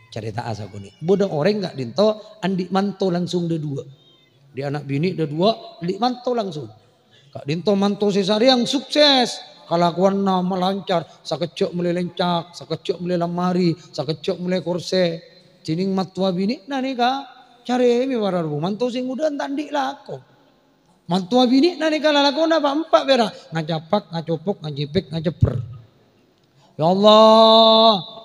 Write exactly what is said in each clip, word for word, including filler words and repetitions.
Carèta'a sakonè'. Bâdâ orèng ka'dinto andi' manto langsung dâduwâ'. Andi' ana' binè' dâduwâ', andi' manto langsung. Ka'dinto manto sè sarèyang sukses. Kalakowanna malancar. Sakejjhâ' mellè lèncak, sakejjhâ' mellè lamari, sakejjhâ' mellè korsè. Dhinèng mattowa binè'na nèka carèmè para rabu. Manto sè ngodâ'ân ta' andi' lako. Mattowa binè'na nèka lalakonna pa'-empa' pèra'. Ngacapak, ngacopok, ngajèpèk, ngacèpèr. Ya Allah.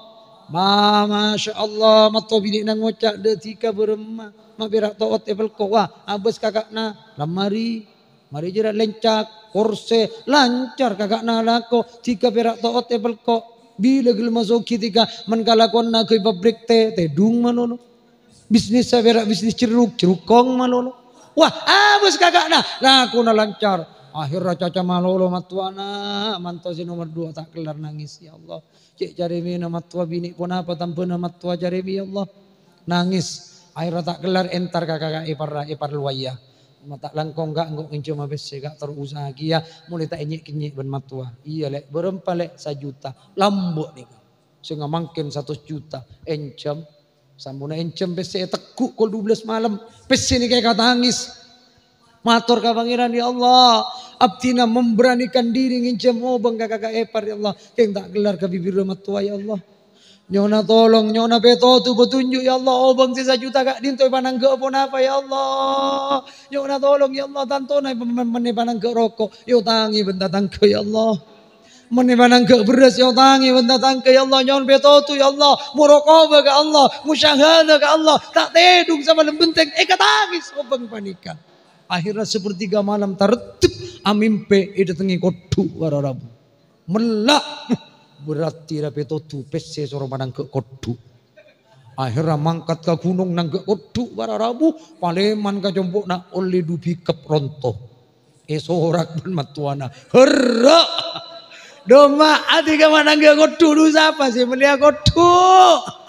Ma-, Masya Allah, mattowa binè'na ngoca', "Dâ' dhika bârâmma? Ma' pèra' to'ot èpèlko." Wah, abâs kaka'na, lamari. Marè jârèya lèncak, korsè, lancar kaka'na lako. Dhika pèra' to'ot èpèlko. Bilâ ghellem masoghi dhika, mon kalakowanna aghâbây pabrik tè, tèdung malolo. Bisnis sapèra' bisnis cerruk, cerrukong malolo. Wah, abâs kaka'na, lakona lancar. Akhèrra caca malolo mattowana, manto sè nomer duwâ' ta' kellar nangès, "Ya Allah, cè' carèmèna mattowa binè' ponapa tambhâna mattowa carèmè, ya Allah." Nangès. Akhèrra ta' kellar entar ka kaka èparra, èparlowa iyâ. Ma' ta' langkong, Ka', engko' ngènjhâma pèssè, Ka', terro usaha kèya, molaè ta' ènyè'-kènyè' bân mattowa. "Iyâ, Lè', bârâmpa, Lè'?" "Sajuta." "Lambâ' nèka." Sènga' mangkèn satos juta, ènjhâm. Samponna ènjhâm pèssè ètegghu' kol dua belas malem. Pèssè nèka èkatangès. Mator ka Pangèran, "Ya Allah, abdhina memberanikan diri ngènjhâm obâng ka kaka èpar, ya Allah. Kèng ta' kellar ka bibirra mattowa, ya Allah. Nyo'ona tolong, nyo'ona pètodhu, petunjuk, ya Allah. Obâng sè sajuta ka'dinto èpanangghâ'â ponapa, ya Allah? Nyo'ona tolong, ya Allah, tantona èpamèn-, èpanangghâ'â roko', èotangè bân tatangghâ, ya Allah." Mon èpanangghâ'â bherrâs, èotangè bân tatangghâ, "Ya Allah, nyo'on pètodhu, ya Allah, muraqabah ka Allah, musyahada ka Allah, ta' tèdung samalem bhenteng èkatangès obâng panèka." Akhèrra sapertiga malem tareddhep, amèmpè èdâtengngè kodhu' para rabu. Mella', berarti ra pètodhu pèssè soro manangghâ'â kodhu'. Akhèrra mangkat ka ghunong nangghâ'â kodhu' para rabu, palèman ka compo'na ollè du bikep ronto. Èsorak bân mattowana. Herra'! Dâ' emma' adhika manangghâ'â kodhu', dhu sapa sè mellèya kodhu'?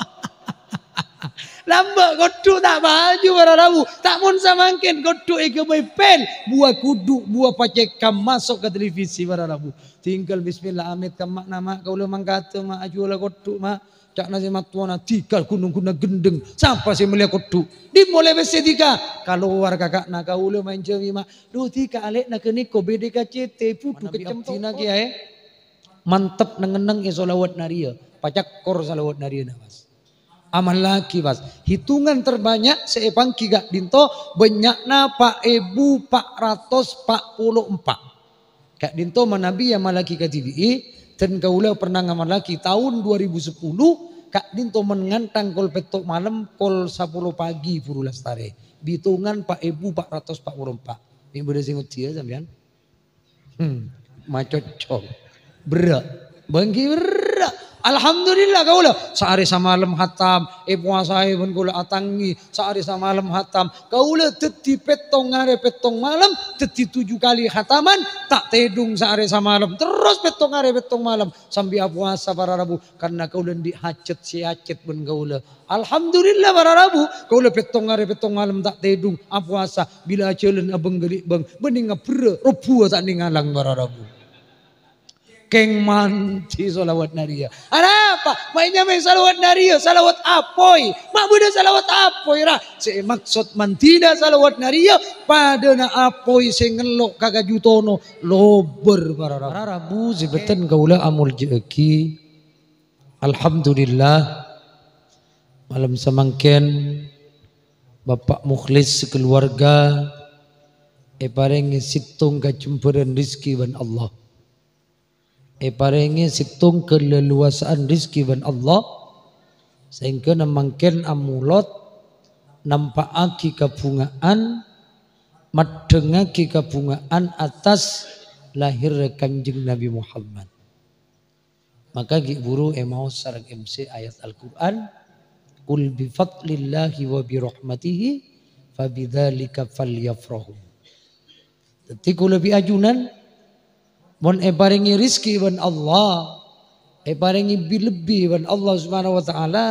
Lambâ' kodhu' ta' paju para rabu. Ta' mon samangkèn kodhu' èghâbây pel. Buwâ kudhu', buwâ pacèkam maso' ka televisi para rabu. Tinggal bismillah, amèt ka emma'na, "Ma', kaulâ mangkadhâ, Ma', ajhuwâlâ kodhu', Ma'." Ca'na sè mattowana, "Dhika ghun-ongghunna ghendheng, sapa sè mellèya kodhu'? Dimma ollè pèssè dhika?" Kalowar kaka'na, "Kaulâ maènjhâmè, Ma'." "Dhu dhika alè'na ghânèka B D K C T, budhu kècèm abdhina to'ot." Kèyaè mantep neng-enneng è shalawat nariyah, pacakkor shalawat nariyah, na, Mas. Amallaghi, Mas. Hitungan terbanyak sè èpangghi ka'dinto bânnya'na pa' èbu pa' ratos pa' polo empa'. Ka'dinto manabi amallaghi kadhibi'i, dan kaulâ pernah ngamallaghi taon dua ribu sepuluh, ka'dinto mon ngantang kol pètto' malem, kol sapolo pagi buru lastarè. Bitongan pa' èbu pa' ratos pa' polo empa'. Mè' bâdâ sè ngoddhiyâ sampèyan? Hmm, macocong. Berrâ'. Bângghi berrâ'. Alhamdulillah kaulâ. Saarè samalem hatam. Èpowasaè bân kaulâ atangngè. Saarè samalem hatam. Kaulâ dhâddhi pèttong arè pèttong malem. Dhâddhi tujuh kali khataman. Ta' tèdung saarè samalem. Terros pèttong arè pèttong malem. Sambi apowasa para rabu. Karna kaulâ andi' hajat sè èhajat bân kaulâ. Alhamdulillah, para rabu, kaulâ pèttong arè pèttong malem ta' tèdung, apowasa, bilâ ajhâlân abâng-ghâli'bâng, bânnè ngaberrâ', robbhuwâ ta' nèngalang, para rabu. Kèng mandhi shalawat nariyah. Arapa? Ma' ènyamaè shalawat nariyah, shalawat apoy. Ma' bâdâ shalawat apoy, ra? Sè èmaksod mandhina shalawat nariyah, padâna apoy sè ngello' ka kaju tono, lobâr, para rabu. Para rabu, sè bhâdhân kaulâ amoljâ'aghi. Alhamdulillah, malem samangkèn Bapak Mukhlis sakaluwarga èparèngè sèttong kajembhârân rizki bân Allah. Èparèngè sèttong kaleluasaan rizki bân Allah, saèngghâna mangkèn amolod nampa'aghi kabhungaan, maddhengngaghi kabhungaan atas lahèrra Kanjeng Nabi Muhammad. Maka ghi' buru èmaos sareng M C ayat Al-Qur'an, "Qul bi fadlillahi wa bi rahmatihi fa bidzalika falyafrahu." Dhâddhi kaulâ bi' ajunan, mon èparèngè rizki bân Allah, èparèngè bi-, lebbi bân Allah Subhanahu wa Ta'ala,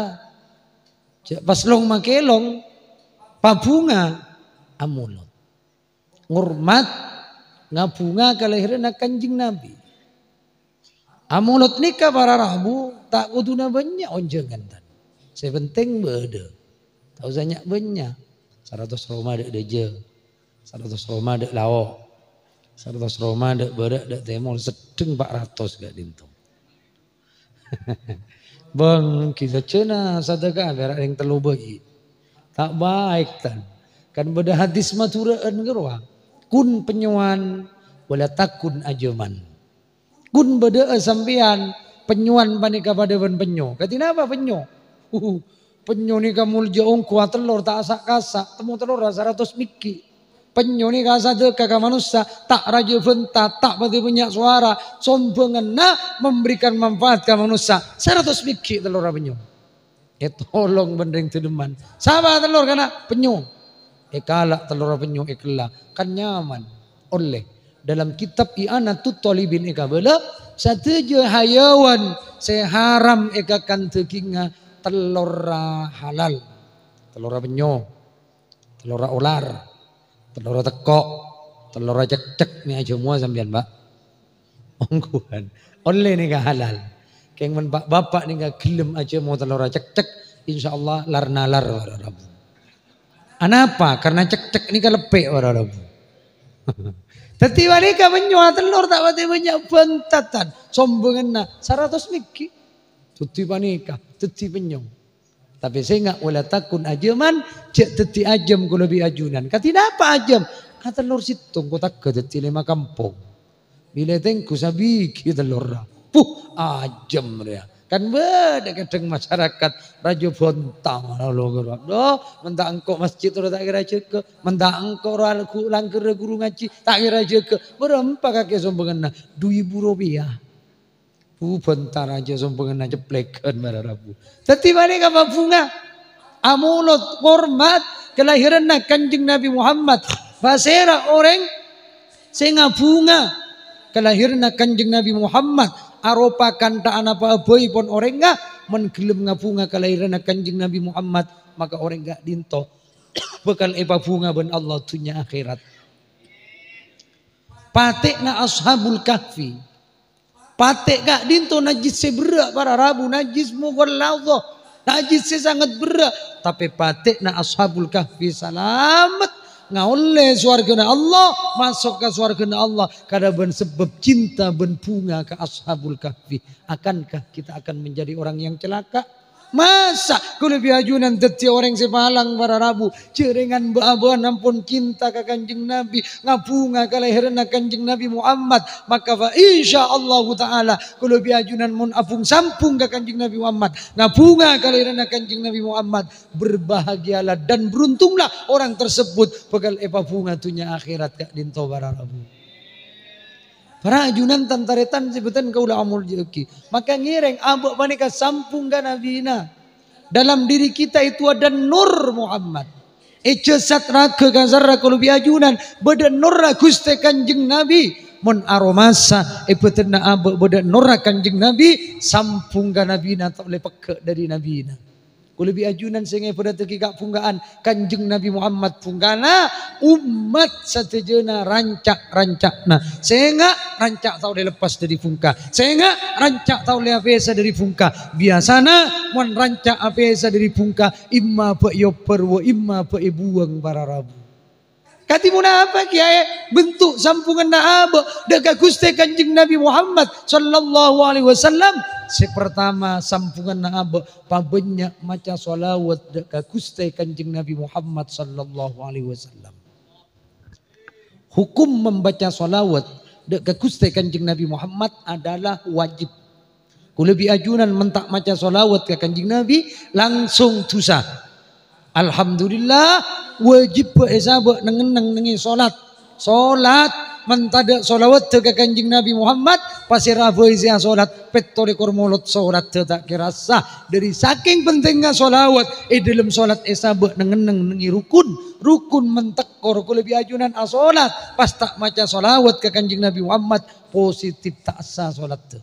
jhâ' pas long-makèlong, pabhunga, amolod. Ngormat, ngabhunga kalahèranna Kanjeng Nabi. Amolod nèka para rabu ta' kodhuna bânnya' onjhângan, tan. Sè penting bâdâ. Ta' osa nya'-bânnya'. Saratos roma dâ' dâjâ. Saratos roma dâ' lao'. Saratos roma dâ' bârâ', dâ' tèmor, seddheng pa' ratos ka'dinto. Bâng, ghi' sajjhâna sadhâka pèra' rèng tello bâi. Ta' baik, tan. Kan bâdâ hadis Madhurâ'ân ghârowa, "Kun pennyo'an, wala takun ajâman." Kun bâdâ'â sampèyan, pennyo'an panèka padâ bân pennyo. Kadhi napa pennyo? Pennyo nèka moljâ ongghu atellor ta' sa'-kasa', temmo tellorra saratos mègghi'. Pennyo nèka asadhâka ka manossa, ta' rajâ bânta, ta' patè bânnya' sowara, sombhânganna memberikan manfaat ka manossa, saratos mègghi' tellorra pennyo. Ètolong bân rèng dhâlemman. Sapa tellor kana'? Pennyo. Èkala' tellorra pennyo èkella. Kan nyaman. Ollè. Dalam kitab I'anatut Thalibin èkabâlâ, sadhâjâ hayawan sè haram èkakan dhâghingnga tellorra halal. Tellorra pennyo. Tellorra olar. Tellorra tekko'. Tellorra cekcek. Nè ajâmowa sampèyan, Pak. Ongghuwân. Ollè nèka halal. Kèng mon pa'-bapa' nèka ghellem ajâmo tellorra cekcek, insyaallah lar-nalar para rabu. Anapa? Karena cekcek nèka leppè' para rabu. Dhâddhi panèka pennyo atellor ta' patè bânnya' bhânta, tan. Sombhânganna saratos mègghi'. Dhâddhi panèka, dhâddhi pennyo. Tapè sènga' wala takun ajâman, jhâ' dhâddhi ajâm kaulâ bi' ajunan. Kadhi napa ajâm? Atellor sèttong kotagghâ dhâddhi lèma kampong. Bilâ tèngghu sabighi tellorra. Puh, ajâm rèya. Kan bâdâ kadhâng masyarakat rajâ bhânta mara lo ghâruwa. Duh, mon ta' engko' masjid ro ta' kèra jâgâ. Mon ta' engko' ro al-, gu-, langghârrâ ghuru ngajhi ta' kèra jâgâ. Bârâmpa kakè sombhânganna? Du èbu ropèya. Bu bhânta rajâ sombhânganna ceplèghân mara rabu. Dhâddhi panèka mabhunga, amolod, ngormat kalahèranna Kanjeng Nabi Muhammad. Pasèra orèng sè ngabhunga kalahèranna Kanjeng Nabi Muhammad, aropa kantha'anna pa-, abâi pon orèngnga, mon ghellem ngabhunga kalahèranna Kanjeng Nabi Muhammad, maka orèng ka'dinto bhâkal èpabhunga bân Allah dhunnya akhèrat. Patè'na Ashabul Kahfi. Patè' ka'dinto najjhis sè berrâ', para rabu, najjhis mughalladhah. Najjhis sè sanget berrâ'. Tapè patè'na Ashabul Kahfi salamet. Ngaollè sowarghâna Allah, maso' ka sowarghâna Allah. Kalabân sabâb cinta bân bhunga ka Ashabul Kahfi. Akankah kita akan menjadi orang yang celaka? Masa' kaulâ bi' ajunan dhâddhi orèng sè palang para rabu? Jhârèngan bâ'-abâ'ân ampon cinta ka Kanjeng Nabi, ngabhunga kalahèranna Kanjeng Nabi Muhammad. Maka fa insyaallahu ta'ala, kaulâ bi' ajunan mon abhung-sambhung ka Kanjeng Nabi Muhammad, ngabhunga kalahèranna Kanjeng Nabi Muhammad, berbahagialah dan beruntunglah orang tersebut, bhâkal èpabhunga dhunnya akhèrat ka'dinto para rabu. Para ajunan tan-tarètan sè bhâdhân kaulâ amoljâ'aghi. Maka ngèrèng abâ' panèka sambhung ka Nabina. Dalam diri kita itu ada nur Muhammad. È jasad ragâ kasarra kaulâ bi' ajunan bâdâ nurra Ghustè Kanjeng Nabi. Mon aromasa è bhâdhânna abâ' bâdâ nurra Kanjeng Nabi, sambhung ka Nabina ta' ollè pegghâ' dâri Nabina. Kaulâ bi' ajunan sè ngèbhârâttaghi kabhungka'an Kanjeng Nabi Muhammad bhungkana, ommat sadhâjâna ranca'-ranca'na. Sènga' ranca' ta' ollè lepas dâri bhungka. Sènga' ranca' ta' ollè apèsa dâri bhungka. Biyasana mon ranca' apèsa dâri bhungka, imma bâ' èobbhâr wa imma bâ' èbuwâng para rabu. Kadhi ponapa kèyaè bentuk sambhunganna abâ' dâ' ka Ghustè Kanjeng Nabi Muhammad sallallahu alaihi wasallam? Sè partama, sambhunganna abâ' pabânnya' maca shalawat dâ' ka Ghustè Kanjeng Nabi Muhammad sallallahu alaihi wasallam. Hukum membaca shalawat dâ' ka Ghustè Kanjeng Nabi Muhammad adalah wajib. Kaulâ bi' ajunan mon ta' maca shalawat ka Kanjeng Nabi, langsung dhusa. Alhamdulillah, wajib bâ' èsabâ' neng-enneng neng è shalat. Shalat, mon tadâ' shalawatta ka Kanjeng Nabi Muhammad, pasèra bhâi sè ashalat, pètto lèkor molod shalatta ta' kèra sah. Dâri sakèng pentingnga shalawat, è dâlem shalat èsabâ' neng-enneng neng è rukun. Rukun mon tèkkor, kaulâ bi' ajunan ashalat, pas ta' maca shalawat ka Kanjeng Nabi Muhammad, positif ta' sah shalatta.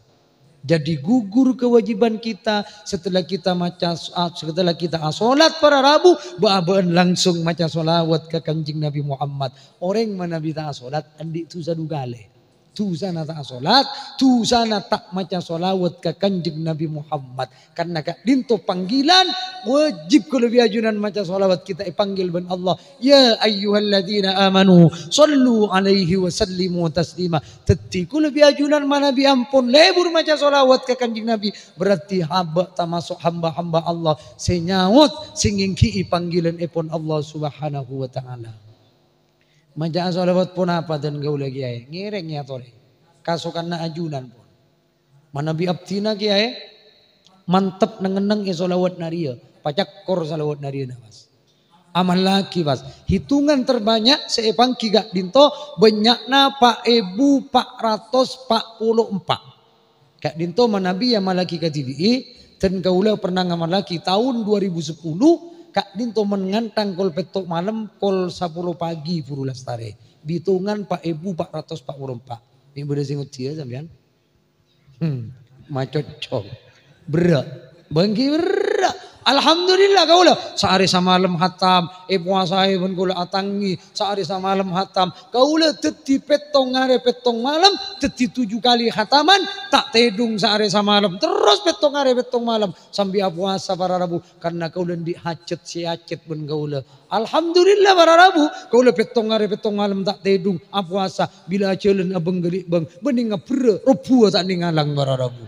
Jadi gugur kewajiban kita setelah kita maca, setelah kita ashalat para rabu, bâ'-abâ'ân langsung maca shalawat ka Kanjeng Nabi Muhammad. Orèng manabi ta' ashalat, andi' dhusa du kalè. Dusana ta' asolat, dusana ta' maca sholawat ka Kanjeng Nabi Muhammad. Karna ka'dhinto panggilan, wajib kaulâ bi' ajunan maca sholawat, kita èpanggil bân Allah. "Ya ayyuhalladzina amanu, shollu alaihi wa sallimu taslima." Dhâddhi kaulâ bi' ajunan manabi ampon lebur maca sholawat ka Kanjeng Nabi, berarti hamba tamaso' hamba-hamba Allah sè nyaot, sè ngènggi'i panggilanèpon Allah Subhanahu wa Ta'ala. Maca'a sholawat ponapa dân kaulâ, Kèyaè? Ngèrèng èyatorè. Kasokanna ajunan pon. Manabi abdhina, Kèyaè, mantep neng-enneng è sholawat nariyah. Pacakkor sholawat nariyah, na, pas. Amallaghi, pas. Hitungan terbanyak sè èpangghi ka'dhinto bânnya'na pa' èbu pa' ratos pa' polo empa'. Ka'dhinto manabi amallaghi kadhibi'i, dân kaulâ pernah ngamallaghi taon dua ribu sepuluh, ka'dhinto mon ngantang kol pètto' malem, kol sapolo pagi buru lastarè. Bitongan pa' èbu pa' ratos pa' polo empa'. Mè' bâdâ sè ngodiyâ sampèyan? Hmm, macocco. Berrâ'. Bânggi berrâ'. Alhamdulillah kaulâ saarè samalem hatam, èpowasaè bân kaulâ atangngè saarè samalem hatam. Kaulâ dhâddhi pèttong arè pèttong malem, dhâddhi tuju kalè khataman, ta' tèdung saarè samalem. Terros pèttong arè pèttong malem, sambi apowasa para rabu, karna kaulâ andi' hajat sè èhajat bân kaulâ. Alhamdulillah, para rabu, kaulâ pèttong arè pèttong malem ta' tèdung, apowasa, bilâ ajhâlân abâng-ghâlibâng, bânnè ngaberrâ', robbhuwâ ta' nèngalang, para rabu.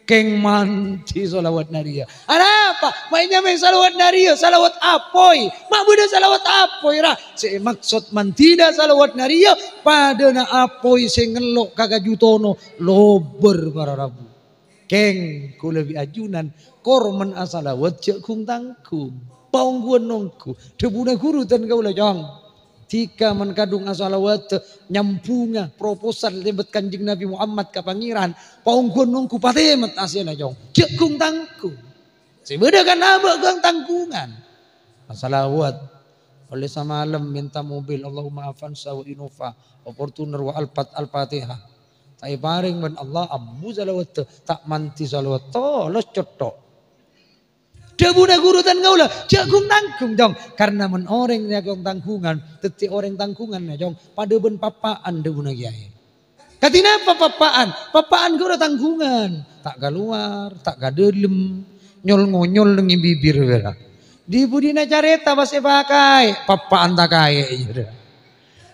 Kèng mandhi sholawat nariyah. Arapa? Ma' nyamaè sholawat nariyah, sholawat apoy. Ma' bâdâ sholawat apoy, ra? Sè èmaksod mandhina sholawat nariyah, padâna apoy sè ngello' ka kaju tono, lobâr, para rabu. Kèng, kaulâ bi' ajunan, kor mon asholawat jhâ' ghung-tangghung. Paongghuwân ongghu. Dhâbuna ghuru dân kaulâ, Cong. Dhika mon kadhung asholawat, nyambhungnga proposal lèbât Kanjeng Nabi Muhammad ka Pangèran. Paongghuwân ongghu patèmet asèna, Cong. Jhâ' ghung-tangghung. Sè bâdâ kan abâ' ghung-tangghungan. Asholawat. Ollè samalem mènta mobil, Allahumma Avanza wa Innova, wa Fortuner wa Alphard, Al-Fatihah. Ta' èparèng bân Allah, ambu shalawatta, ta' mandhi shalawat, tolos cotthok. Dhâbuna ghuru dân kaulâ, jhâ' ghung-tangghung, Cong. Karna mon orèng rèya ghung-tangghungan, dhâddhi orèng tangghungan, yâ, Cong. Padâ bân pappa'an dhâbuna kèyaè. Kadhi napa pappa'an? Pappa'an ghuru tangghungan. Ta' kalowar, ta' ka dâlem. Nyol-ngonyol neng è bibir, bhâlâ. Dhi-budhina carèta pas èpakaè, pappa'an ta' kaè, iyâ, dhâ.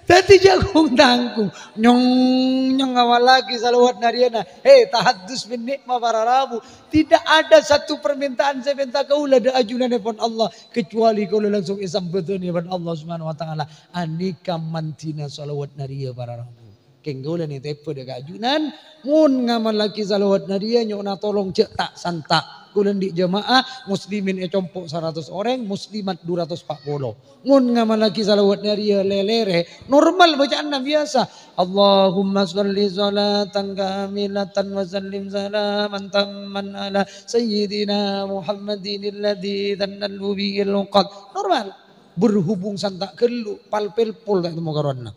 Dhâddhi jhâ' ghung-tangghung. Nyong-nyong awal lagi shalawat nariyana. He, tahaddus bin ni'mah para rabu. Tidak ada satu permintaan sè èmènta kaulâ dâ' ajunanèpon Allah, kecuali kaulâ langsung èsambâdhâni bân Allah Subhanahu wa Ta'ala. Anèka mandhina shalawat nariya para rabu. Kèng kaulâ nètèbhâ dâ' ka ajunan, mon ngamallaghi shalawat nariya nyo'ona tolong jhâ' ta'-santa'. Kaulâ andi' jamaah muslimin è compo' saratos orèng, muslimat dhu ratos pa' polo. Mon ngamallaghi shalawat nariya lè-lèrè, normal baca'anna biyasa. Allahumma shalli shalatan kamilatan wa sallim salaman tamman ala sayyidina Muhammadin alladzi tanhallu bihil 'uqad. Normal. Berhubung santa' ghâllu, pal-pèlpol ta' ètemmo karowanna.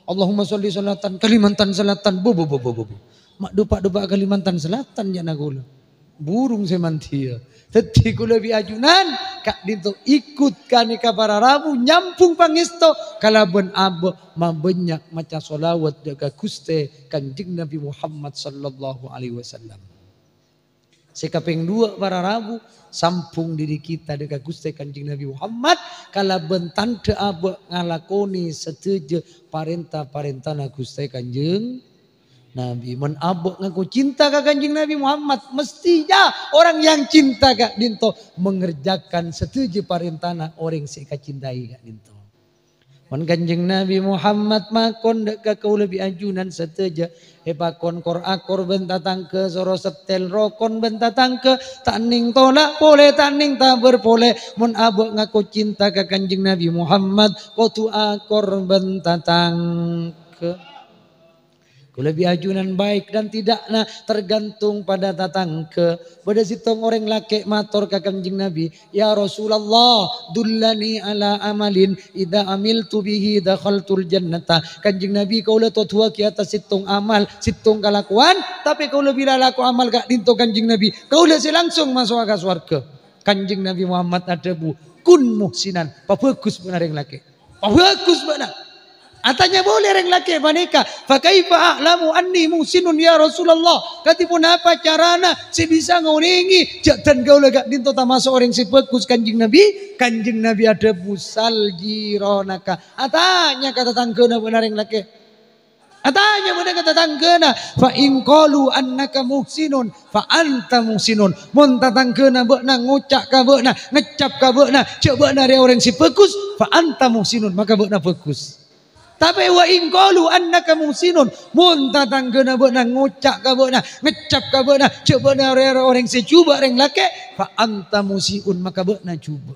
Allahumma shalli shalatan Kalimantan Selatan. Bu, bu, bu, bu, bu, bu. Ma' dhu-pa'-dhu-pa' Kalimantan Selatan, jâ'na kaulâ. Burung sè mandhiyâ. Dhâddhi kaulâ bi' ajunan, ka'dinto ikut ghânèka para rabu nyambhung pangèsto kalabân abâ' mabânnya' maca shalawat dâ' ka Ghustè Kanjeng Nabi Muhammad sallallahu alaihi wasallam. Sè kapèng duwâ', para rabu, sambhung dhiri kita dâ' ka Ghustè Kanjeng Nabi Muhammad kalabân tandhâ abâ' ngalakonè sadhâjâ parènta-parèntana Ghustè Kanjeng Nabi. Mon abâ' ngako cinta ka Kanjeng Nabi Muhammad, mestinya orang yang cinta ka'dinto mengerjakan sadhâjâ parèntana orèng sè èkacintai ka'dinto. Mon Kanjeng Nabi Muhammad makon dâ' ka kaulâ bi' ajunan sadhâjâ, èpakon kor-akor bân tatangghâ, soro settèl rokon bân tatangghâ, ta' nèng tola' polè, ta' nèng tabâr polè. Mon abâ' ngako cinta ka Kanjeng Nabi Muhammad, kodhu akor bân tatangghâ. Kaulâ bi' ajunan baik dan tidakna tergantung pada tatangghâ. Bâdâ sèttong orèng lakè' mator ka Kanjeng Nabi, "Ya Rasulullah, dullani ala amalin idza amiltu bihi dakhaltul jannata." Kanjeng Nabi, kaulâ toduwâghi atas sèttong amal, sèttong kalakowan, tapè kaulâ bilâ lako amal ka'dinto Kanjeng Nabi, kaulâ sè langsung maso'a ka sowarghâ. Kanjeng Nabi Muhammad adhâbu, "Kun muhsinan, pabhâghus bâ'na rèng lakè'. Pabhâghus bâ'na." Atanya polè rèng lakè' panèka, "Fa kaifa a'lamu anni muhsinun ya Rasulullah?" Kadhi ponapa carana sè bisa ngorèngè jhâ' dhân kaulâ ka'dinto tamaso' orèng sè bhâghus, Kanjeng Nabi? Kanjeng Nabi adhâbu, "Sal jiranaka." Atanya ka tatangghâna bâ'na rèng lakè'. Atanya bâ'na ka tatangghâna, "Fa in qalu annaka muhsinun, fa anta muhsinun." Mon tatangghâna bâ'na ngoca' ka bâ'na, ngecap ka bâ'na, jhâ' bâ'na rèya orèng sè bhâghus, "fa anta muhsinun," maka bâ'na bhâghus. Tapè "wa in qalu annaka muhsinun," mon tatangghâna bâ'na ngoca' ka bâ'na, ngecap ka bâ'na, jhâ' bâ'na rèya orèng sè jhubâ' rèng lakè', "fa anta musi'un," maka bâ'na jhubâ'.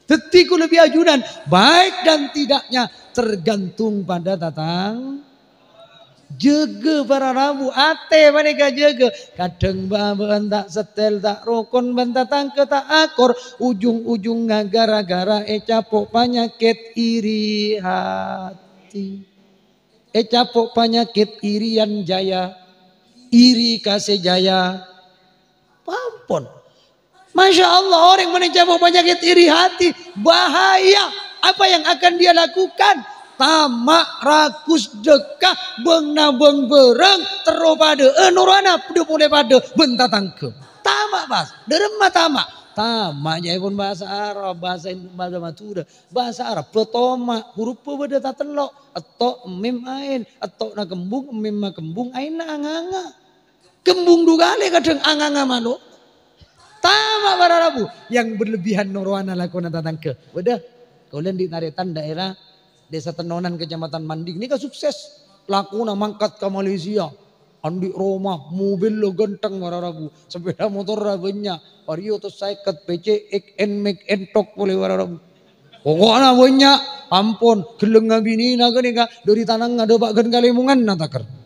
Dhâddhi, kaulâ bi' ajunan, baik dan tidaknya tergantung pada tatang-, jâgâ para rabu, atè panèka jâgâ. Kadhâng bâ-abâ'ân ta' settèl, ta' rokon, bân tatangghâ ta' akor, ujung-ujungnga gara-gara ècapo' panyakèt iri hati. Ècapo' panyakèt irian jaya, iri kasè jaya. Ampon. Masya Allah, orèng mon ècapo' panyakèt iri hati, bahaya. Apa yang akan dia lakukan? Tama', rakus, dhekkah, bâng-nabâng bhârâng, terro padâ'â norowana, dhâ' polè padâ bân tatangghâ. Tama', pas. Dâremma tama'? Tama' jâèpon bhâsa Arab, bhâsa Indo-, bhâsa Madhurâ. Bhâsa Arabbhâ toma', hurubbhâ bâdâ tatello', etto', mim, ain. Etto'na kembung, mimma kembung, ainna anganga. Kembung du kalè kadhâng anganga malo. Tama' para rabu, yang berlebihan norowana lakona tatangghâ. Bâdâ, kaulâ andi' tarètan daerah Desa Tenonan, Kecamatan Manding, nèka sukses. Lakona mangkat ka Malaysia. Andi' roma, mobil lo ganteng para rabu. Sepeda motorra bânnya'. Vario satos saèket, P C X, Nmax, Ntorq polè para rabu. Pokokna bânnya', ampon, ghellângnga binèna ghânèka, dâri tanangnga dâpa' ghân kalèmonganna takèr.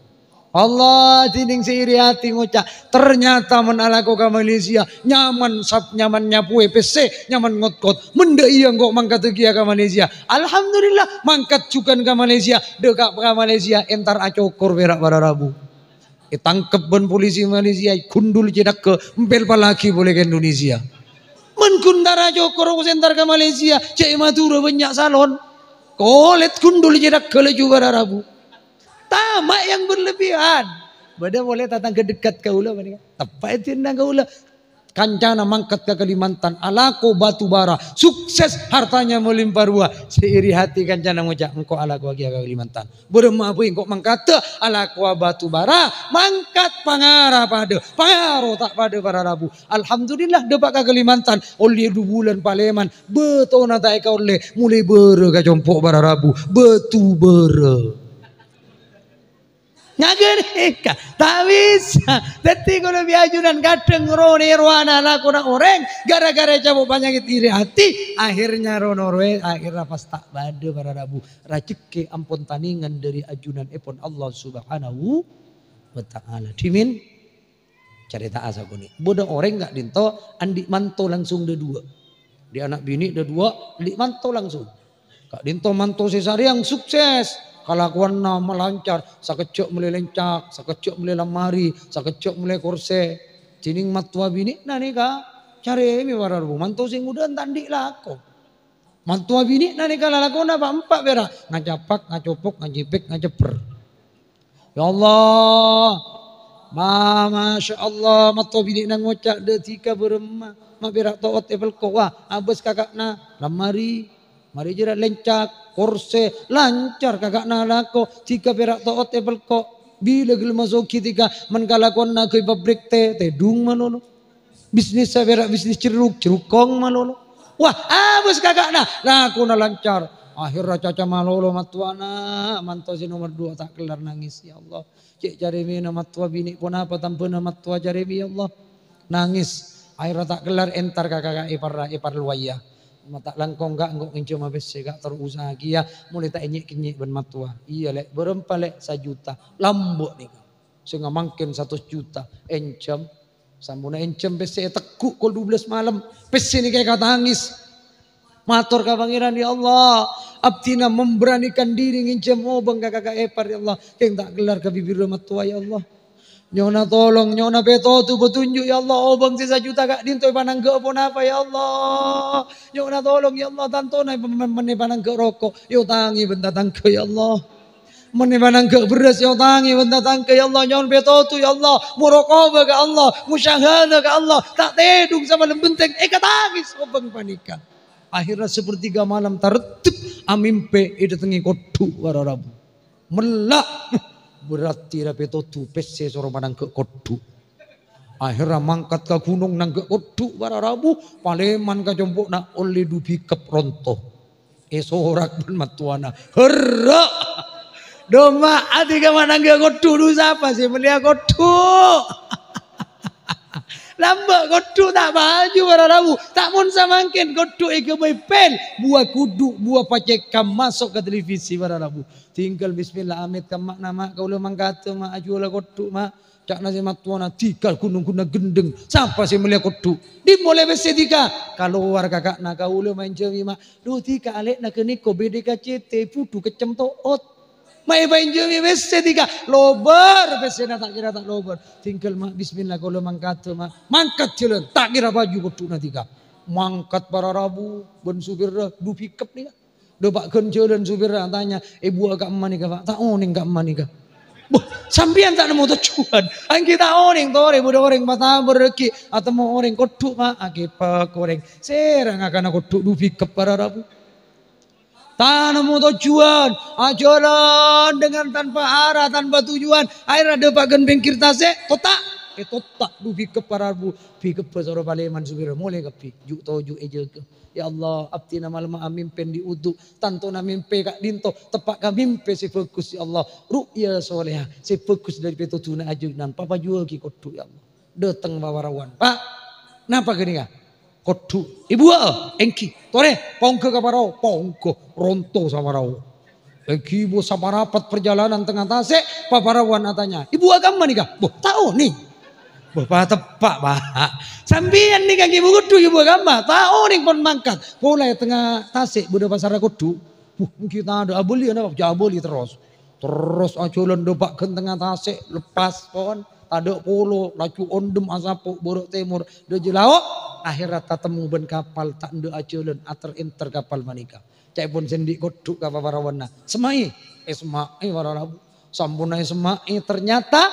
Allah, dhinèng sè iri ati ngoca', "Ternyata mon alako ka Malaysia, nyaman sap-, nyaman nyapoè pèssè, nyaman ngotkot. Mon dâ' iyâ engko' mangkaddhâ kèya ka Malaysia." Alhamdulillah, mangkat jhughân ka Malaysia. Dâ' ka, ka Malaysia, entar acokor pèra' para rabu. Ètangkep bân polisi Malaysia, gundul cèdhâghâ, empèl palagi polè ka Indonesia. Mon ghun ta' acokor, kok sè entar ka Malaysia, jhâ' è Madhurâ bânnya' salon. Kolèt gundul cèdhâghâ laju para rabu. Tama' yang berlebihan. Bâdâ polè tatangghâ dekat kaulâ, panèka. Teppa'è dinna kaulâ. Kancana mangkat ka Kalimantan, alako batu bara, sukses, hartanya melimpah ruah. Sè iri hati kancana ngoca', "Engko' alako kèya ka Kalimantan." Bârâmma bhâi engko' mangkaddhâ, alakowa batu bara, mangkat pangara padâ, pangaro ta' padâ para rabu. Alhamdulillah, dâpa' ka Kalimantan, ollè du bulân palèman, bâtona ta' èkaollè, molaè bârâ ka compo' para rabu, batu bârâ. Nga' ghânèka, ta' bisa. Dhâddhi, kaulâ bi' ajunan kadhâng ro-, nèrowana lakona orèng, ghârâ-ghârâ ècapo' panyakèt iri ati, akhirnya ro-, noroè, akhirnya pas ta' bâdâ para rabu. Rajhekkè ampon tanèngan dâri ajunanèpon Allah Subhanahu wa Ta'ala. Dhimèn carèta'a sakonè'. Bâdâ orèng ka'dinto andi' manto langsung dâduwâ'. Andi' ana' binè' dâduwâ', andi' manto langsung. Ka'dinto manto sè sarèyang sukses, kalakowanna malancar, sakejjhâ' mellè lèncak, sakejjhâ' mellè lamari, sakejjhâ' mellè korsè. Dhinèng mattowa binè'na nèka carèmè para rabu, manto sè ngodâ'ân ta' andi' lako. Mattowa binè'na nèka lalakonna pa'-empa' pèra', ngacapak, ngacopok, ngajèpèk, ngacèpper. Ya Allah, ma-, masya Allah, mattowa binè'na ngoca', "Dâ' dhika bârâmma, ma' pèra' to'ot èpèlko'." Wah, abâs kaka'na, lamari, marè jârèya lèncak, korsè, lancar kaka'na lako, dhika pèra' to'ot èpèlko'. Bilâ ghellem masoghi dhika, mon kalakowanna aghâbây pabrik tè, tèdung malolo. Bisnissa pèra' bisnis cerruk, cerruk kong malolo. Wah, abâs kaka'na, lakona lancar. Akhèrra caca malolo mattowana, manto sè nomer duwâ' ta' kellar nangès, "Ya Allah, cè' carèmèna mattowa binè' ponapa tambhâna mattowa carèmè, ya Allah." Nangès. Akhèrra ta' kellar entar ka kaka èparra, èpar Luwaya. "Ma' ta' langkong, Ka', engko' ngènjhâma pèssè, Ka', terro usaha kèya, molaè ta' ènyè'-kènyè' bân mattowa." "Iyâ, Lè', bârâmpa, Lè'?" "Sajuta." "Lambâ' nèka." Sènga' mangkèn satos juta, ènjhâm. Samponna ènjhâm pèssè ètegghu' kol dua belas malem. Pèssè nèka èkatangès. Mator ka Pangèran, "Ya Allah, abdhina memberanikan diri ngènjhâm obâng ka kaka èpar, ya Allah. Kèng ta' kellar ka bibirra mattowa, ya Allah. Nyo'ona tolong, nyo'ona pètodhu, petunjuk, ya Allah. Obâng sè sajuta ka'dinto èpanangghâ'â ponapa, ya Allah? Nyo'ona tolong, ya Allah, tantona èpam-, èpanangghâ'â roko', èotangè bân tatangghâ, ya Allah." Mon èpanangghâ' bherrâs èotangè bân tatangghâ, "Ya Allah, nyo'on pètodhu, ya Allah, muraqabah ka Allah, musyahadah ka Allah, ta' tèdung samalem bhenteng èkatangès obâng panèka." Akhirnya sepertiga malam tareddhep, amèmpè èdâtengngè kodhu' para rabu. Mella', berarti la pètodhu pèssè soro manangghâ' kodhu'. Akhirnya mangkat ka ghunong nangghâ' kodhu' para rabu, palèman ka compo'na ollè du bikep ronto. Èsorak bân mattowana. Herra'! Dhu ma' adhighâ manangghâ' kodhu' du sapa sè mellèya kodhu'? Lambâ' kodhu' ta' paju para rabu. Ta' mon samangkèn kodhu' èghâbây pel. Buwâ kudu', buwâ pacèkam maso' ka televisi para rabu. Tinggal bismillah amèt ka emma'na, "Ma', kaulâ mangkadhâ, Ma', ajhuwâlâ kodhu', Ma'." Ca'na sè mattowana, "Dhika ghun-ongghunna ghendheng, sapa sè mellèya kodhu'? Dimma ollè pèssè dhika?" Kalowar kaka'na, "Kaulâ maènjhâmè, Ma'." "Dhu dhika alè'na ghânèka B D K C T, budhu keccem to'ot. Ma' èpaènjhâmè pèssè dhika." Lobâr pèssèna, ta' kèra ta' lobâr. "Tinggal, Ma', bismillah, kaulâ mangkadhâ, Ma'." Mangkat jhâlân, ta' kèra paju kodhu'na dhika. Mangkat para rabu bân supirra, du bikep nèka. Dâpa' ghân jhâlân supirra atanya, "Èbuwâ'â ka'emma nèka, Pa'?" "Ta' onèng ka'emma nèka." "Bâh, sampèyan ta' nemmo tojjhuwân?" "Èngghi ta' onèng, torè bâdâ orèng patabâr ghi' atemmo orèng kodhu', Pa'." Akèpèk orèng. Sèra ngakana kodhu' du bikep para rabu. Ta' nemmo tojjhuwân, ajhâlân dengan tanpa arah, tanpa tujuan. Akhirnya dâpa' ghân pèngghir tasè', totta'. Ètotta' du bikep para rabu. Bikebbhâ soro palèman supirra, molè kabbhi. Ju'-toju' èjâgâ. Ya Allah, abdhina malemma amèmpè andi' udhu, tantona mèmpè ka'dinto, teppa' ka mèmpè sè bhâghus, ya Allah. Ru'ya sholehah sè bhâghus dâri pètodhuna ajunan, papajuwâghi kodhu', ya Allah. Dâteng paparawan, "Pa', napa ghânèka?" "Kodhu'." "Èbuwâ'â?" "Èngghi." "Torè, pongghâ ka parao." Pongghâ, ronto saparao. Ègibâ saparapat parjhâlânan tengnga tasè', paparawan atanya, "Èbuwâ'â ka'emma nèka?" "Bâh, ta' onèng." "Bâh, pateppa', Pa'. Sampèyan nèka ghi' bhuru kodhu' èbuwâ'â ka'emma, ta' onèng pon mangkat." Polè tengnga tasè' bâdâ pasarra kodhu'. "Bâh, èngghi tadâ', abâliyâ napa?" "Jhâ' abâli terros." Terros ajhâlân dâpa' ghân tengnga tasè', lepas pon, tadâ' polo, laju ondhem asapo' bârâ' tèmor, dâjâ lao', akhèrra tatemmo bân kapal, ta' endâ' ajhâlân, ater-enter kapal panèka. Ca'èpon sè andi' kodhu' ka paparawanna. "Semma'è." Èsemma'è para rabu. Samponna èsemma'è, ternyata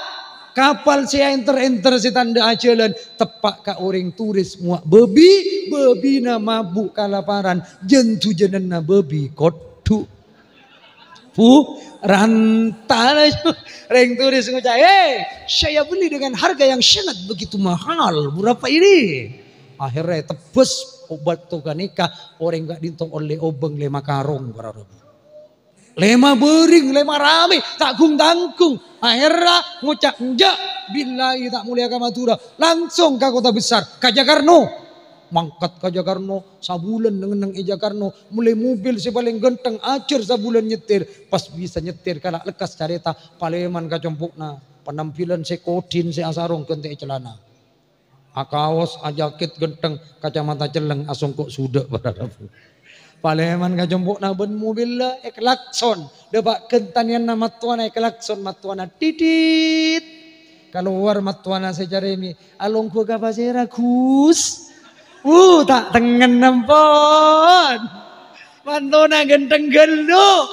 kapal sè aènter-ènter sè ta' endâ' ajhâlân teppa' ka orèng turis mowa' bâbi, bâbina mabu' kalaparan, jân-dhujânanna bâbi kodhu'. Bu, ranta laju. Rèng turis ngoca', "Hei, saya beli dengan harga yang sangat begitu mahal. Berapa ini?" Akhèrra ètebbhâs, bâkto ghânèka orèng ka'dinto ollè obâng lèma karong, para rabu. Lèma bâring, lèma ramè, ta' gung-tanggung. Akhèrra ngoca', "Enjâ', billahi ta' molèya ka Madhurâ, langsung ka kota besar, ka Jakarno." Mangkat ka Jakarno, sabulân neng-enneng è Jakarno, mellè mobil sè palèng ghântheng, ajhâr sabulân nyetir, pas bisa nyetir, kala lekkas carèta, palèman ka compo'na, penampilan sè kodhin sè asarong ghântè'è calana. Akaos, ajakèt ghântheng, kacamata celleng, asongko' sudha', para rabu. Palèman ka compo'na bân mobilla èklakson. Dâpa' ghântèyanna mattowana èklakson, mattowana, "Titit!" Kalowar mattowana sè carèmè, "Alongghu ka pasèra, Gus?" "Uh, ta' tengngen empon." Mantona ghântheng ghâllu.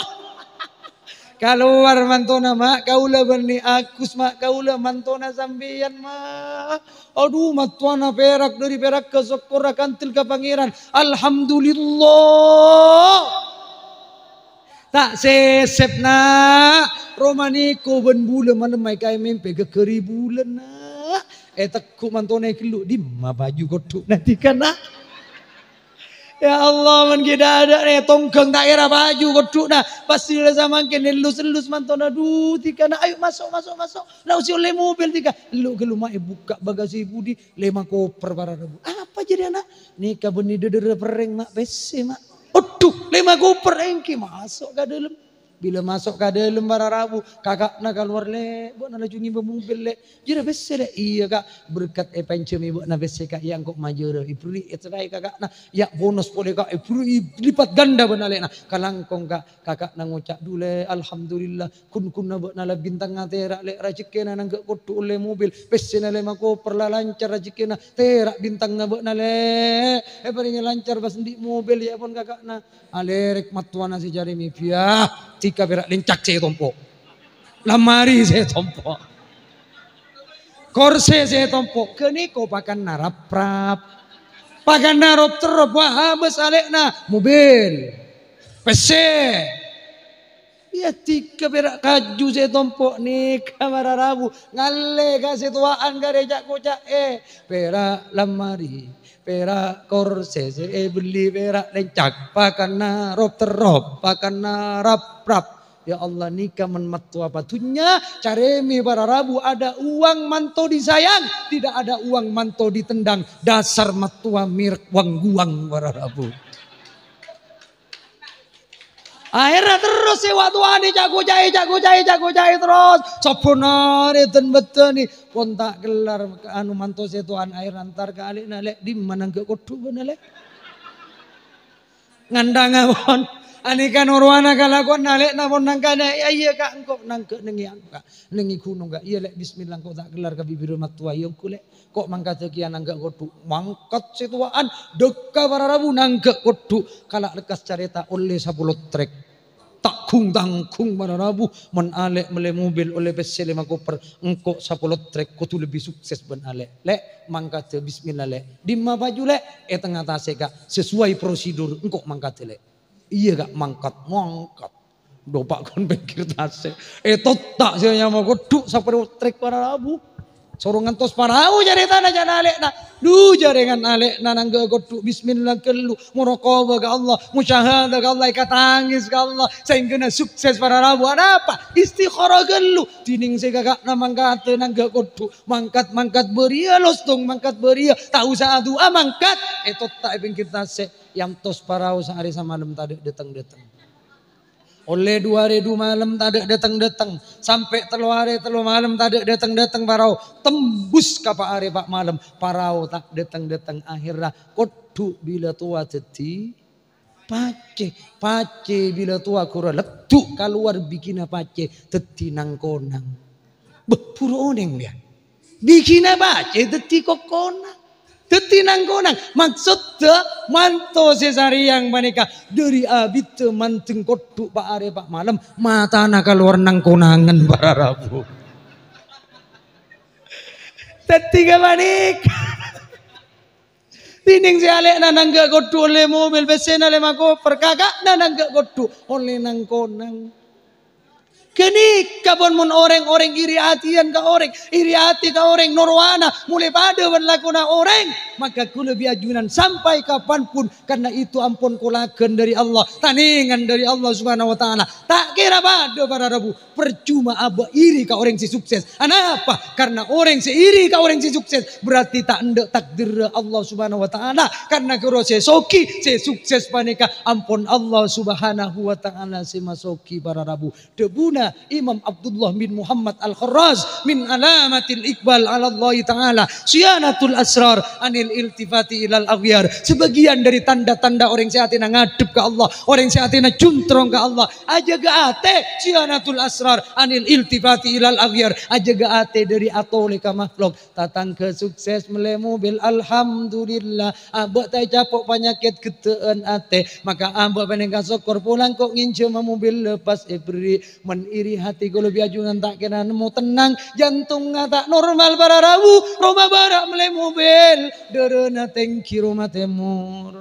Kalowar mantona, "Ma', kaulâ bânnè Agus, Ma', kaulâ mantona sampèyan, Ma'." Adhu, mattowana pèrak dâri pèraghâ, sokkorra kantil ka Pangèran. Alhamdulillah. Ta' sèsèp, Na'. Romanèko bân bulâ malemma èkaè mèmpè ghâghâri bulâ, Na'. Ètegghu' mantona èghellu', "Dimma paju kodhu'na dhika, Na'?" Ya Allah, mon ghi' dâdâ' rè tongghâng ta' kèra paju kodhu'na. Pas sè la samangkèn èllus-ellus mantona, "Dhu, dhika, Na', ayo maso', maso', maso'. La ollè mobil dhika." Ellu' ghâllu ma' èbukka' bagazi budi, lèma koper para rabu. "Apa jârèya, Na'?" "Nèka bânnè dâdârâ perrèng, Ma', pèssè, Ma'." "Adhu, lèma koper, èngghi, maso' ka dâlem." Bilâ maso' ka dâlem para rabu, kaka'na kalowar, "Lè', bâ'na laju ngèbâ mobil, Lè'." "Jârèya pèssè, Lè'?" "Iyâ, Ka', berkat èpènjhâmè bâ'na pèssè, Ka', iyâ engko' majârâ, èberri' èsraè kaka'na, iyâ bonus polè, Ka', èberri' lipat ganda bân alè'na." Kalangkong, Ka', kaka'na ngoca', "Dhu, Lè', alhamdulillah, ghun-ghunna bâ'na la bintangnga tèra', Lè', rajhekkèna nangghâ' kodhu' ollè mobil, pèssèna lèma koper la lancar rajhekkèna, tèra' bintangnga bâ'na, Lè', èparèngè lancar pas andi' mobil, iyâ pon kaka'na." Alèrèk mattowana sè carèmè, "Biyâ, dhika pèra' lèncak sè ètompo'." Lamari sè ètompo'. Korsè sè ètompo'. Ghânèka pakanna rap-rap. Pakanna rop-terrop. Wah, abâs alè'na. Mobil. Pèssè. Iyâ, dhika pèra' kaju sè ètompo' nèka para rabu. Ngallè ka sè towa'an karè ca'-koca'è. Pèra' lamari, pèra' korsè sè èbelli, pèra' lèncak, pakanna rop-terrop, pakanna rap-rap. Ya Allah, nèka mon mattowa padunnya, carèmè para rabu, ada uang manto disayang, tidak ada uang manto ditendang. Dasar mattowa mèrek wang-guwang para rabu. Aherra terros sè wa-, towana ca'-koca'è, ca'-koca'è, ca'-koca'è terros. Sabbhân arè dân-bâdânè. Pon ta' kellar, anu, manto sè towa'an aherra entar ka alè'na, "Lè', dimma nangghâ' kodhu' bâ'na, Lè'?" Ngandhângnga pon. Anèka norowana kalakowan alè'na pon nangkana, "Iyâ, iyâ, Ka', engko' nangghâ' nèng è anu, Ka', nèng è ghunong, Ka'." "Iyâ, Lè', bismillah, engko' ta' kellar ka bibirra mattowa, iyâ, ongghu, Lè'." Kok mangkadhâ kèya nangghâ' kodhu'? Mangkat sè towa'an, dâkka para rabu nangghâ' kodhu'. Kala' lekkas carèta ollè sapolo trek. Ta' ghung-tangghung para rabu, mon alè' mellè mobil ollè pèssè lèma koper, engko' sapolo trek kodhu lebbi sukses bân alè'. Lè', mangkadhâ, bismillah, Lè'. Dimma paju, Lè'? È tengnga tasè', Ka'. Sesuai prosedur, engko' mangkadhâ, Lè'. Iyâ, Ka', mangkat, mangkat. Dhopa' kon pèngghir tasè'. Ètotta' sè nyama kodhu' sapolo trek para rabu. Soro ngantos parao carètana ca'na alè'na. Dhu, jaringan alè'na nangghâ' kodhu', bismillah ghâllu, muraqabah ka Allah, musyahadah ka Allah, èkatangès ka Allah, saèngghâna sukses para rabu. Anapa? Istikharah ghâllu. Dhinèng sè kaka'na mangkadhâ nangghâ' kodhu', mangkat-mangkat bâriyâ lostong, mangkat bâriyâ, ta' osa adu'a, mangkat. Ètotta' è pèngghir tasè', èantos parao saarè samalem tadâ' dâteng-dâteng. Ollè du arè du malem tadâ' dâteng-dâteng, sampè' tello arè tello malem tadâ' dâteng-dâteng parao, tembus ka pa' arè pa' malem, parao ta' dâteng-dâteng. Aherra kodhu' bilâ towa dhâddhi pacè, pacè bilâ towa ghuru leddhu' kalowar biginna pacè dhâddhi nang-konang. Bâh, buru onèng, yâ. Biginna pacè dhâddhi kokona. Dhâddhi nang-konang. Maksodda, manto sè sarèyang panèka dhâri abiddhâ mandeng kodhu' pa' arè pa' malem, matana kalowar nang-konangan para rabu. Dhâddhi ghâpanèka. Dhinèng sè alè'na nangghâ' kodhu' ollè mobil, pèssèna lèma koper, kaka'na nangghâ' kodhu' ollè nang-konang. Ghânèka pon mon orèng-orèng iri atèyan ka orèng, iri atè ka orèng, norowana molaè padâ bân lakona orèng, maka kaulâ bi' ajunan sampai kapanpun, karena itu ampon kolagen dhâri Allah, tanèngan dhâri Allah Subhanahu wa Ta'ala. Ta' kèra padâ para rabu, parcoma abâ' iri ka orèng sè sukses. Anapa? Karena orèng sè iri ka orèng sè sukses, berarti ta' endâ' takdirra Allah Subhanahu wa Ta'ala. Karena ghuru sè soghi, sè sukses panèka ampon Allah Subhanahu wa Ta'ala sè masoghi para rabu. Dhâbuna Imam Abdullah bin Muhammad Al-Kharraz, "Min alamatil iqbal 'ala Allahi Ta'ala siyanatul asrar anil iltifati ilal aghyar." Sebagian dari tanda-tanda orèng sè atèna ngadhep ka Allah, orèng sè atèna cuntrong ka Allah, ajâgâ atè, siyanatul asrar anil iltifati ilal aghyar, ajâgâ atè dhâri atolè ka makhluk. Tatangghâ sukses mellè mobil, alhamdulillah. Abâ' ta' ècapo' panyakèt ghâddhâ'ân atè, maka abâ' panèka sokkor pola engko' ngènjhâmâ mobil pas èberri'. Mon iri hati kaulâ bi' ajunan ta' kèra nemmo tennang, jantongnga ta' normal para rabu, roma bârâ' mellè mobil, dârâna tèngghi roma tèmor.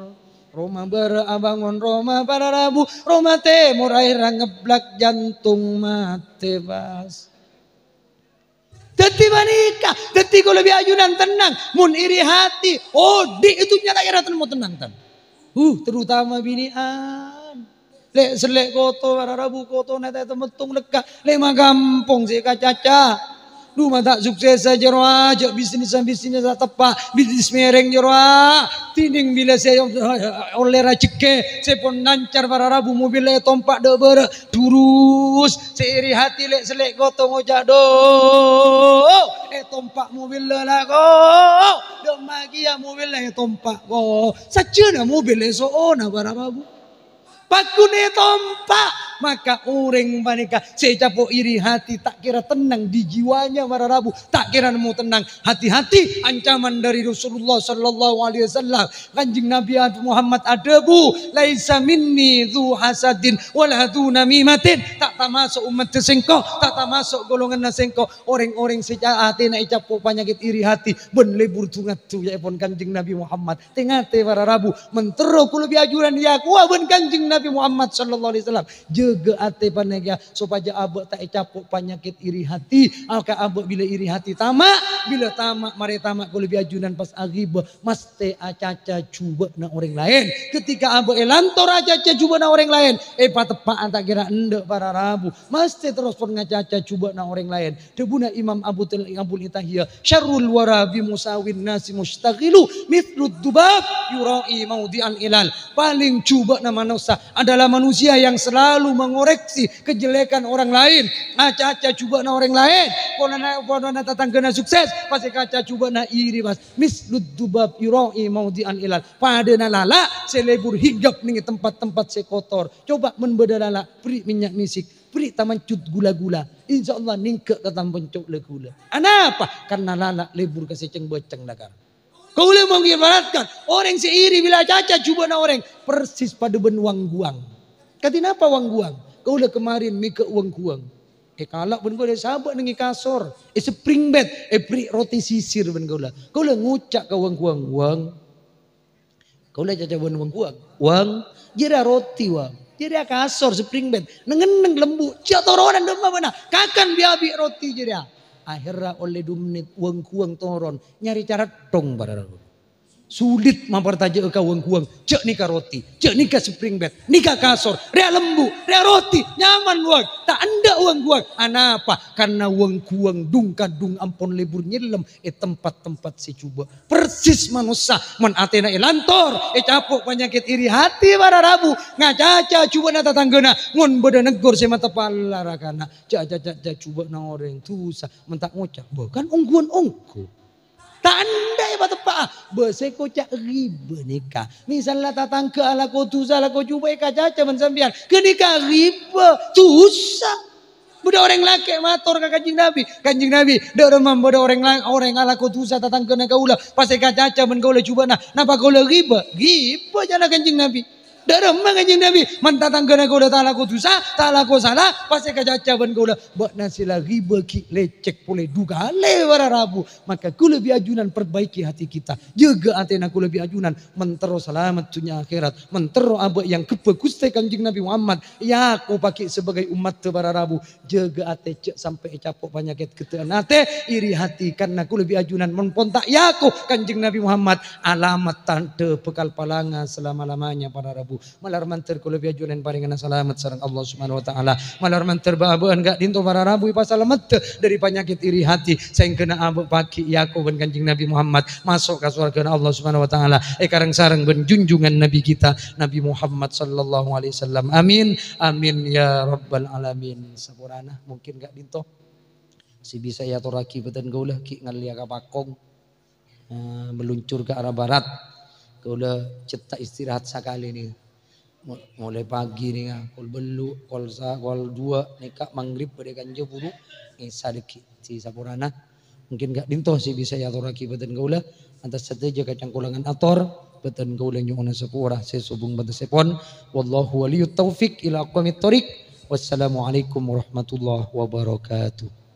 Roma bârâ' abângon roma para rabu, roma tèmor aherra ngeblak jantong matè pas. Dhâddhi panèka, dhâddhi kaulâ bi' ajunan tennang. Mon iri hati, odi' è dhunnya ta' kèra nemmo tennang, tan. Uh, terutama binè'an. Lè'-sellè' koto, para rabu kotona ta' ètamettong lekka'. Lè' ma' kampong sè kacaca. Dhu ma' ta' suksessa jârowa, jâ' bisnis-bisnis ta' teppa', bisnis mèrèng jârowa. Dhinèng bilâ sè ollè rajhekkè, sè pon lancar para rabu mobilla ètompa' dâ' bârâ'. Durus, sè iri hati lè'-sellè' koto ngoca', "Dhu, ètompa' mobilla la, ko'. Dâ' ma' kèya mobilla ètompa', ko'." Sajjhâna mobil èso'ona para rabu. Paggun ètompa'. Maka orèng panèka sè ècapo' iri hati ta' kèra tennang di jiwanya para rabu, ta' kèra nemmo tennang. Hati-hati ancaman dari Rasulullah sallallahu alaihi wasallam. Kanjeng Nabi Muhammad adhâbu, "Laisa minni dzu hasadin wala dzu namimatin." Ta' tamaso' ommaddhâ sèngko', ta' tamaso' golonganna sèngko'. Orèng-orèng sè ca-, atèna ècapo' panyakèt iri hati bân lebur du-ngaddu, ca'èpon Kanjeng Nabi Muhammad. Tè-ngatè para rabu, mon terro kaulâ bi' ajunan èyakowa bân Kanjeng Nabi Muhammad sallallahu alaihi wasallam. Jâgâ atè panèka sopajâ abâ' ta' ècapo' panyakèt iri hati. Maka abâ' bilâ iri hati tama', bilâ tama' marè tama' kaulâ bi' ajunan pas aghibâ, mastè acaca jhubâ'na orèng laèn. Ketika abâ' èlantor acaca jhubâ'na orèng laèn, èpateppa'a ta' kèra endâ' para rabu, mastè terros pon ngacaca jhubâ'na orèng laèn. Dhâbuna Imam Abu Tul-, Abul Itahiyah, "Syarrul wara bi musawin nasi mustaghilu, mitslud dubab yura'i maudhi'al ilal." Paling jhubâ'na manossa adalah manusia yang selalu mengoreksi kejelekan orang lain. Acaca jhubâ'na orèng laèn. Polana, polana tatangghâna sukses, pas èkaca jhubâ'na iri, pas. "Mitslud dubab yura'i maudhi'al ilal." Padâna lala' sè lebur hinggap neng tempat-tempat sè kotor. Coba mon bâdâ lala', bherri' mènnya' misik. Bherri' tamancut gula-gula. Insyaallah nèngghâ' ka tamancut la-gula. Anapa? Karna lala' lebur ka sè ceng-bâceng lakar. Kaulâ monggu ibaratkan, orèng sè iri bilâ acaca jhubâ'na orèng, persis padâ bân wang-guwang. Kadhi napa wang-guwang? Kaulâ kemarin mèghâ' wang-guwang. Èkala' bân kaulâ, èsabâ' neng è kasor, è spring bed, èbherri' roti sisir bân kaulâ. Kaulâ ngoca' ka wang-guwang, "Wang." Kaulâ caca bân wang-guwang, "Wang, jârèya roti, Wang. Jârèya kasor, spring bed. Neng-enneng lembu', jâ' toronan dâmma bâ'na. Kakan bi' abi' roti jârèya." Aherra ollè du mennit, wang-guwang toron, nyarè carèttong para rabu. Sulit maparcajâ'â ka wang-guwang, jâ' nèka roti, jâ' nèka spring bed, nèka kasor, rèya lembu', rèya roti, nyaman, Wang. Ta' endâ' wang-guwang. Anapa? Karna wang-guwang dhung-kadhung ampon lebur nyellem è tempat-tempat sè jhubâ'. Persis manossa, mon atèna èlantor, ècapo' panyakèt iri hati para rabu, ngacaca jhubâ'na tatangghâna, mon bâdâ neggur sè mateppa' la rakana, jâ', jâ', jâ', jâ' jhubâ'na orèng, dusa, mon ta' ngoca', "Bâh, kan ongghuwân ongghu." Ta' endâ' èpateppa'a, bâh, sè èkoca' ghibâ nèka. Misalla tatangghâ alako dusa, alako jhubâ' èkacaca bân sampèyan, ghânèka ghibâ, dusa. Bâdâ orèng lakè' mator ka Kanjeng Nabi, "Kanjeng Nabi, dâ' remma bâdâ orèng la-, orèng alako dusa tatangghâna kaulâ, pas èkacaca bân kaulâ jhubâ'na, napa kaulâ ghibâ?" "Ghibâ," ca'na Kanjeng Nabi. "Dâ' remma Kanjeng Nabi, mon tatangghâna kaulâ ta' alako dusa, ta' alako sala, pas èkacaca bân kaulâ?" "Bâ'na sè la ghibâ ghi' lècèk polè du kalè para rabu." Maka kaulâ bi' ajunan perbaiki hati kita. Jâgâ atèna kaulâ bi' ajunan, mon terro salamet dhunnya akhèrat, mon terro abâ' èangghep Ghustè Kanjeng Nabi Muhammad, èako paghi' sebagai ommatta para rabu. Jâgâ atè, jâ' sampè' ècapo' panyakèt ghâddhâ'ân atè, iri hati, karna kaulâ bi' ajunan mon pon ta' èako Kanjeng Nabi Muhammad, alamat tandhâ bhâkal palanga salama-lamanya para rabu. Malar mandhâr kaulâ bi' ajunan èparèngana salamet sareng Allah Subhanahu wa Ta'ala. Malar mandhâr bâ'-abâ'ân ka'dinto para rabu èpasalameddhâ dâri panyakèt iri hati, saèngghâna abâ' paghi' èako bân Kanjeng Nabi Muhammad maso' ka sowarghâna Allah Subhanahu wa Ta'ala, èkarèng sareng bân junjungan Nabi kita, Nabi Muhammad sallallahu alaihi wasallam. Amin. Amin ya rabbal alamin. Saporana mungkin ka'dinto sè bisa èatorraghi bhâdhân kaulâ, ghi' ngallèya ka Pakong, eh, meluncur ka arah barat. Kaulâ cetta istirahat sakalè nèka. Mo-, molaè pagi nèka, kol bellu', kol sa-, kol dua nèka maghrib bâdâ kanja buru Isya dâggi'. Sè saporana. Mungkin ka'dinto sè bisa èatorraghi bhâdhân kaulâ. Atas sadhâjâ kacangkolangan ator, bhâdhân kaulâ nyo'ona sapora sè sobung bâtessèpon. Wallahu waliyut taufiq ila aqwamit thoriq. Wassalamualaikum warahmatullahi wabarakatuh.